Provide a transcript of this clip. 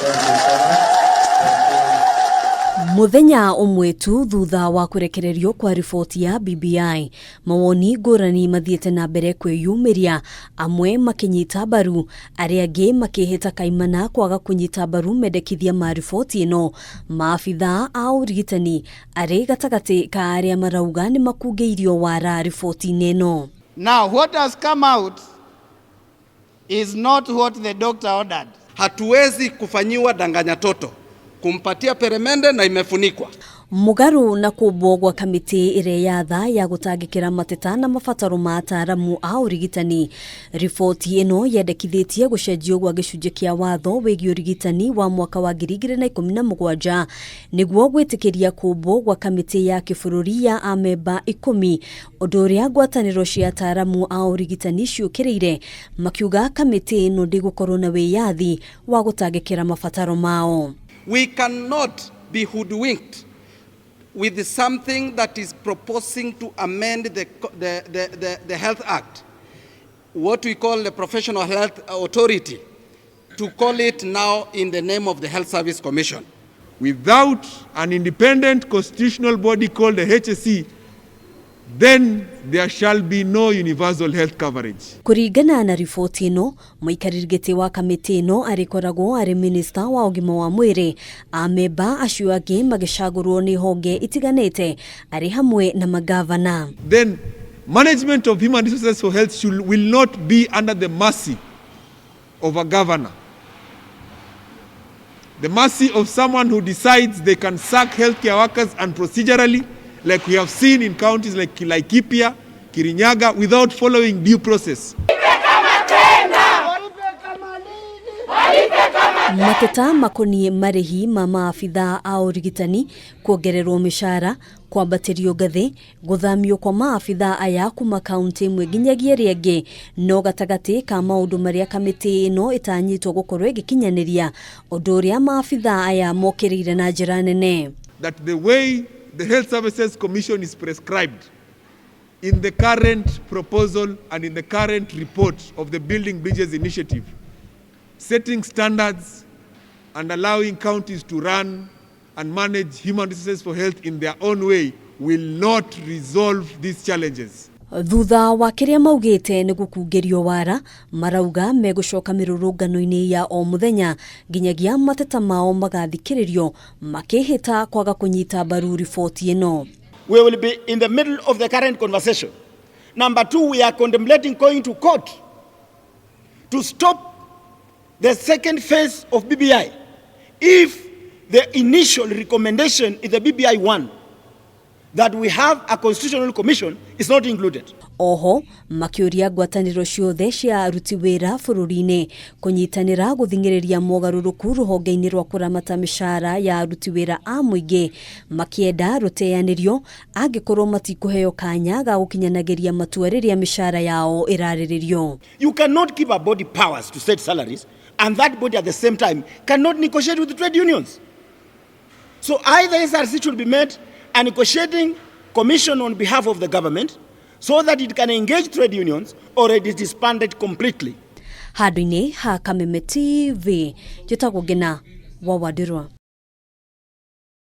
Thank you so much. Thank you. Mũthenya ũmwe tu thutha wa kũrekererio kwa riboti ya BBI, mawoni ngũrani mathiĩte na mbere kwĩyumĩria, amwe makĩnyita mbaru, arĩa angĩ makĩhĩta kaimana kwaga kũnyita mbaru mendekithia ma riboti ĩno. Maabithaa a ũrigitani arĩ gatagatĩ ka arĩa marauga nĩ makungĩirio wara riboti-inĩ ĩno. Now, what has come out is not what the doctor ordered. Hatuwezi kufanyiwa danganya toto, kumpatia peremende na imefunikwa. Mũgarũ na kũmbwo gwa kamĩtĩ ĩrĩa yatha ya gũtangĩkĩra mateta na mabataro ma ataaramu a ũrigitani, riboti ĩno yendekithĩtie gũcenjio gwa gĩcunjĩ kĩa watho wĩgiĩ ũrigitani wa mwaka wa 2017 nĩguo gwĩtĩkĩria kũmbwo gwa kamĩtĩ ya kĩbũrũri ya amemba 10, ũndũ ũrĩa ngwatanĩro cia ataaramu a ũrigitani ciũkĩrĩire, makiuga kamĩtĩ ĩno ndĩgũkorwo na wĩyathi wa gũtangĩkĩra mabataro mao. We cannot be hoodwinked with something that is proposing to amend the Health Act, what we call the Professional Health Authority, to call it now in the name of the Health Service Commission. Without an independent constitutional body called the HSC, then there shall be no universal health coverage. Kũringana na riboti ĩno, mũikarĩri gĩtĩ wa kamĩtĩ ĩno arĩkoragwo arĩ minista wa ũgima wa mwĩrĩ, amemba acio angĩ magĩcagũrwo nĩ honge itiganĩte arĩ hamwe na magavana. Then management of human resources for health will not be under the mercy of a governor, the mercy of someone who decides they can sack healthcare workers unprocedurally, like we have seen in counties like Laikipia, Kirinyaga, without following due process. Mateta makoniĩ marĩhi ma maabithaa a ũrigitani, kuongererwo mĩcara, kwambatĩrio ngathĩ, gũthamio kwa maabithaa aya kuma kaunti ĩmwe nginyagia ĩrĩa ĩngĩ, no gatagatĩ ka maũndũ marĩa kamĩtĩ ĩno ĩtanyĩtwo gũkorwo ĩgĩkinyanĩria, ũndũ ũrĩa maabithaa aya mokĩrĩire na njĩra nene. That the way the Health Services Commission is prescribed in the current proposal and in the current report of the Building Bridges Initiative, setting standards and allowing counties to run and manage human resources for health in their own way, will not resolve these challenges. Thutha wa kĩrĩa maugĩte nĩ gũkungĩrio wara, marauga megũcoka mĩrũrũngano-inĩ ya o mũthenya nginyagia mateta mao magathikĩrĩrio, makĩhĩta kwaga kũnyita mbaru riboti ĩno. We will be in the middle of the current conversation. Number two, we are contemplating going to court to stop the second phase of BBI if the initial recommendation in the BBI 1 that we have a constitutional commission is not included. Oho makĩũria ngwatanĩro ciothe cia aruti wĩra bũrũri-inĩ kũnyitanĩra gũthing'ĩrĩria mogarũrũku rũhonge-inĩ rwa kũramata mĩcara ya aruti wĩra a mũingĩ, makĩenda rũteanĩrio angĩkorwo matikũheo kanya ga gũkinyanagĩria matua rĩrĩa mĩcara yao ĩrarĩrĩrio. You cannot give a body powers to set salaries and that body at the same time cannot negotiate with the trade unions. So either SRC should be made a negotiating commission on behalf of the government so that it can engage trade unions, or it is disbanded completely. Handũ-inĩ ha Kameme TV, njĩtagwo Ngina wa Wandirwa.